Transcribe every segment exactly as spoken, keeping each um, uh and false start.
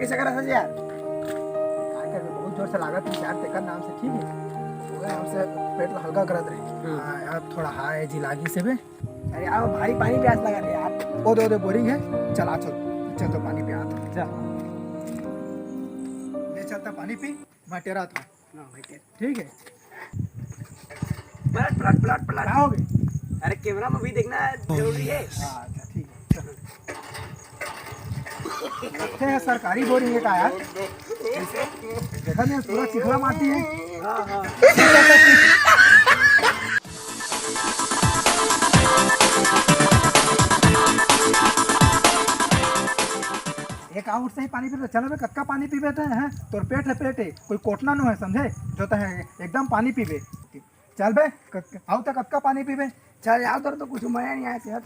कैसे करत हस यार? का करबे, बहुत जोर से लागत हे यार, तेकर नाम से, ठीक है? ओकर नाम से पेट ला हल्का करत रहे। हाँ। हाँ, यार, थोड़ा हाय जी लागी से बे। अरे आओ, भारी पानी प्यास लगा थे यार। ओ दे, ओ दे, बोरिंग है, चल आ, चल, चल तो पानी पिया था। चल। ले चलता पानी पी, मैं टेरा था। हाँ, भाई, टेरा। ठीक है। पलट, पलट, पलट, पलट। क्या हो गए? अरे, कैमरा में भी देखना जरूरी है। हाँ, अच्छा, ठीक है, चलो। लगते हैं सरकारी बोरिंग है का यार? देखा नहीं, पूरा चिखला माटी है। हाँ, हाँ। एक आउट से ही पानी पीबे, चल बे, कतका पानी पीबे ते, हैं? तोर पेट है, पेट है, कोई कोटना नो है, समझे? जो ते है, एकदम पानी पीबे। चल बे, क-, क-, आउ ते कतका पानी पीबे? चल यार, तोर तो कुछ मया नहीं आया सेहत।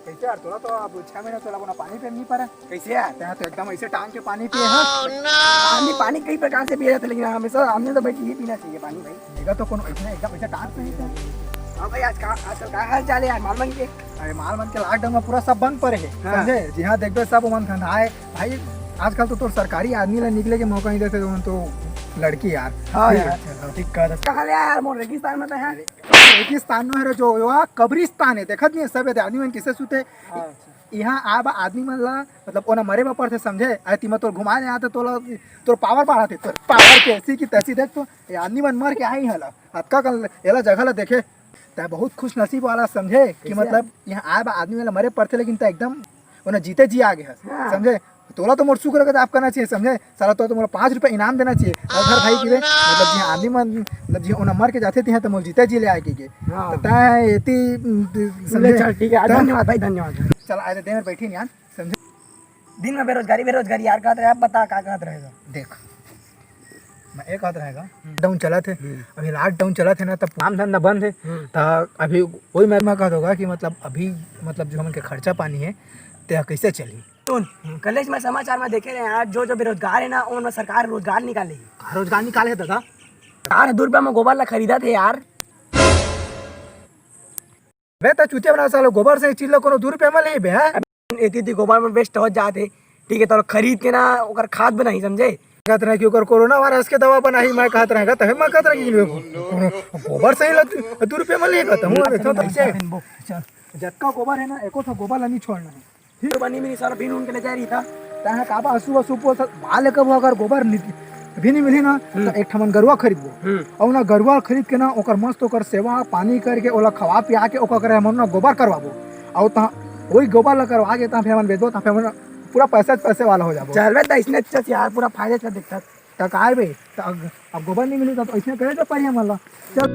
कैसे यार, तोला तो अब छह महीना तोला कोनो पानी पी नहीं पा रहा। कैसे यार? ते तो एकदम ऐसे टांग के पानी पिए है। आदमी पानी कई प्रकार से पिए जाते, लेकिन हमेशा आदमी तो बैठ के ही पीना चाहिए पानी भाई। देखा तो कोनो इतना एकदम ऐसे टांग से ही था। हाँ भाई, आज का, आजकल का हाल चाल है यार, माल मन के? अरे माल मन के लॉकडाउन में पूरा सब बंद पड़े है, हाँ। समझे? जिहाँ देखबे सब मन धंधा है भाई। आजकल तो तोर सरकारी आदमी ला निकले के मौका नहीं देते, तो, तो लड़की यार। हाँ ठीक यार, है। चलो, ठीक कह रहे। कहाँ ले यार, मोर रेगिस्तान में तो है। रेगिस्तान में है रे, जो वहाँ कब्रिस्तान है, देखत नहीं है सब आदमी मन कैसे सुते। हाँ, अच्छा। यहाँ आए बा आदमी मन ला, मतलब, ओना मरे बर पड़थे, समझे? अरे, तिमा तोर घुमा ले आते, तोला, तोर पावर बढ़ाते, तोर पावर के ऐसी की तैसी। देख तो, ये आदमी मन मर के आई हला, अतका कन एला जगह ला देखे, तै बहुत खुश नसीब वाला, समझे? कि कैसे? मतलब, यहाँ आए बा आदमी मन ला मरे पड़थे, लेकिन तै एकदम ओना जीते जी आ गए हस, हाँ। समझे? तोला तो मोर शुक्र अदा करना चाहिए, समझे? साला तो, तो मोला पाँच रुपया इनाम देना चाहिए। और घर भाई की बे, मतलब, जी आदमी मन, मतलब, जी ओना मर के जाथे, तिहा तो मोला जीते जी ले आए के, के। हाँ। तो तै एती, उम, ले समझे? चल, ठीक है, तै धन्यवाद भाई, धन्यवाद। चल, आए दे, दे मेरे बैठी नहीं यार, समझे? दिन में बेरोजगारी, बेरोजगारी यार कहत रहे, अब बता का कहत रहेगा? देख, मैं ये कहत रहेगा, हम्म। लॉकडाउन चलत हे, हम्म। अभी लॉकडाउन चलत हे ना, तब काम धंधा बंद हे, हम्म। त अभी वही मैं, मैं कहत होगा कि मतलब अभी, मतलब जो हमन के खर्चा पानी हे, ते ह कैसे चलही? सुन, हम्म। कलेज में समाचार में देखे रहे यार, जो, जो बेरोजगार हे ना, ओमन सरकार रोजगार निकाले। का रोजगार निकाले हे दादा? सरकार दू रुपया में गोबर ला खरीदत हे यार। बे, त चूतिया बना सालो, गोबर से चीज ला कोनो दू रुपया में लेबे, हैं? एती, एती गोबर में waste हो जात हे, ठीक है, तो खरीद के ना ओकर खाद बनाही, समझे? कहत रहे कि ओकर कोरोना वायरस के दवा बनाही, मैं कहत रहे, तहे मैं कहत रहे कि कोनो गोबर से ही ला दू रुपया में लेगा, त हूँ देखो तो ऐसे। चल, जतका गोबर है ना, एको ठो गोबर ला नहीं छोड़ना है। फिर बनी मिली सारा बीन उन के ले जा रही था। तहाँ का बा, सुबह, सुबह से बाल कब अगर गोबर नि-, भी नहीं मिली ना, हम्म। तो एक ठमन गरुआ खरीदबो। हम्म। और ना गरुआ खरीद के ना, ओकर मस्त ओकर सेवा पानी करके, ओला खवा पिया के, ओकर करे हमन ना गोबर करवाबो। और तहाँ वही गोबर ला करवा के तहाँ फिर हमन बेचबो, तहाँ फिर हमन पूरा पैसे, पैसे वाला हो जाबो। चल बे, त इसने अच्छा से यार पूरा फायदे से दिखता। त काय बे, त अब, अब गोबर नहीं मिली तो, तो इसने करे तो पड़ी हमन ला। चल।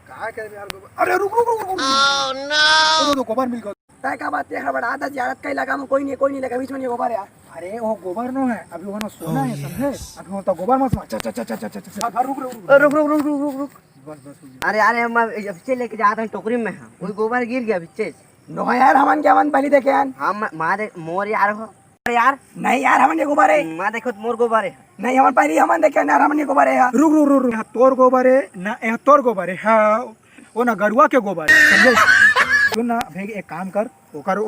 काय करे यार गोबर? अरे रुक, रुक, रुक, रुक, रुक। Oh, no! वो तो गोबर मिल गया। तय का बात, ते हड़बड़ा था, ज्यादा कई लगा में कोई नहीं, कोई नहीं लगा, बीच में नहीं गोबर यार। अरे वो गोबर नो है, अभी वो ना सोना है, समझे? अभी वो तो गोबर मत समझ। चल, चल, चल, चल, चल, चल, चल। हाँ, रुक, रुक, रुक। अरे, रुक, रुक, रुक, रुक, रुक। बस, बस, हो गया। अरे, अरे, मैं अभी से लेके जात हूँ टोकरी में, हाँ। कोई गोबर गिर गया अभी से। नो यार, हमन के हमन पहले देखे यार। हाँ, मैं, मारे, मोर यार हो। अरे यार। नहीं यार, हमन के गोबर है। मैं देखो तो मोर गोबर है। नहीं, हमन पहले हमन देखे ना, हमन के गोबर है यार। रुक, रुक, रुक, रुक। यहाँ तोर गोबर है, ना यहाँ तोर गोबर है। हाँ। वो ना गरुआ के गोबर है, समझे? सुन ना, भाई, एक काम कर, ओकर, ओ,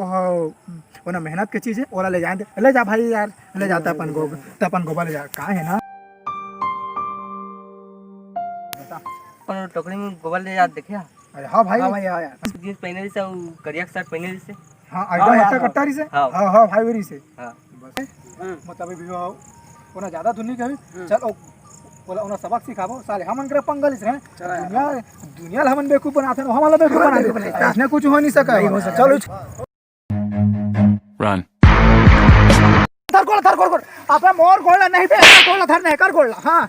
ओ ना मेहनत के चीज है, ओला ले जाए दे। ले जा भाई यार, ले जाता अपन गोबर, त अपन गोबर ले जा, का है ना? बता। अपन टोकरी में गोबर ले जात देखे, हाँ? अरे हाँ भाई, हाँ भाई, हाँ यार। जींस पहने रही से, वो करिया शर्ट पहने रही से। हाँ, हाँ एकदम यार, हट्टा हाँ। कट्टा रही से। हाँ। हाँ, हाँ भाई, वही से। हाँ। बस। हम्म। मतलब अभी वो, वो ना ज्यादा धुन नहीं कभी। हम्म। चल, ओ, ओला, ओला सबक सिखाबो, साले हमन करा पंगा लिस रहे। चला यार। दुनिया, दुनिया ला हमन बेवकूफ बनाते हैं, हमन ला बेवकूफ बनाते हैं। इसने कुछ हो नहीं सका। नहीं हो सका। चलो। Run। धर गोड़, धर गोड़, गोड़। अबे मोर गोड़ ला नहीं बे, गोड़ ला धर नहीं कर गोड़ ला। हाँ।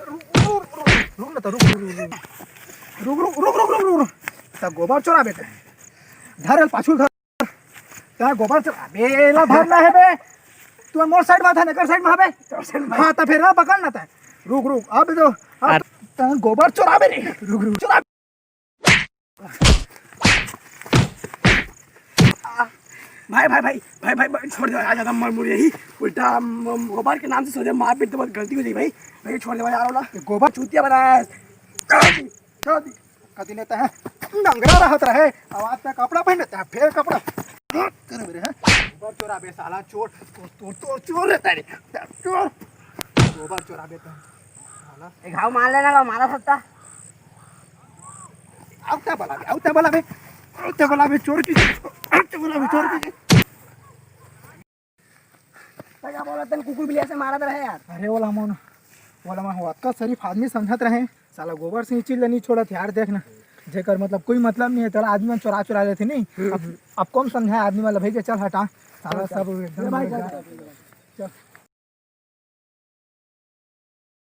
रुक, रुक, रुक, रुक। रुक ना तो, रुक, रुक, रुक, रुक। रुक, रुक, रुक, रुक, रुक, रुक। त गोबर चोरा बेटा। धर, पाछू धर। त गोबर चोरा, अबे, एला धरना है बे। तू मोर side में था, एकर side में हबे। तोर side में। हाँ, त फिर ना पकड़ ना त। रुक, रुक, अब तो, अब अरे। त गोबर चोरा बे रे। रुक, रुक, चोरा। भाई, भाई, भाई, भाई, भाई, भाई, छोड़ दे यार, ज्यादा मर मुड़ यही। उल्टा म-, म-, गोबर के नाम से सोचे मारपीट तो बहुत गलती हो गई भाई। भाई, छोड़ दे यार, वाला गोबर चूतिया बनाया है। छोड़ दी, छोड़ दी। दिन तैं नंगरा रहत रहे, अब आज तैं कपड़ा पहने, तैं फेर कपड़ा। कर मेरे हैं, गोबर चोराबे साला, चोर, चोर, चोर, चोर रहता है रे, चोर, गोबर चोराबे तैं साला। एक घाव मार लेना का, मारा सकता। आउ तैं बलाबे, आउ तैं बलाबे, आउ तैं बलाबे चोर की, आउ तैं बलाबे चोर की। तैं का बोलत हस, कुकुर बिल्ली अइसे मारत रहे यार। अरे ओला मन, ओला मन, वो अतका शरीफ आदमी समझत रहे, साला गोबर से ये चीज ला नहीं छोड़त यार, देख ना, जेकर मतलब कोई मतलब नहीं है, तेला आदमी मन चोरा चोरा लेथे नहीं। अब, अब कौन समझाए आदमी वाला, भाई के चल हटा, साला सब एकदम ले भाई, बेकार। चल, चल।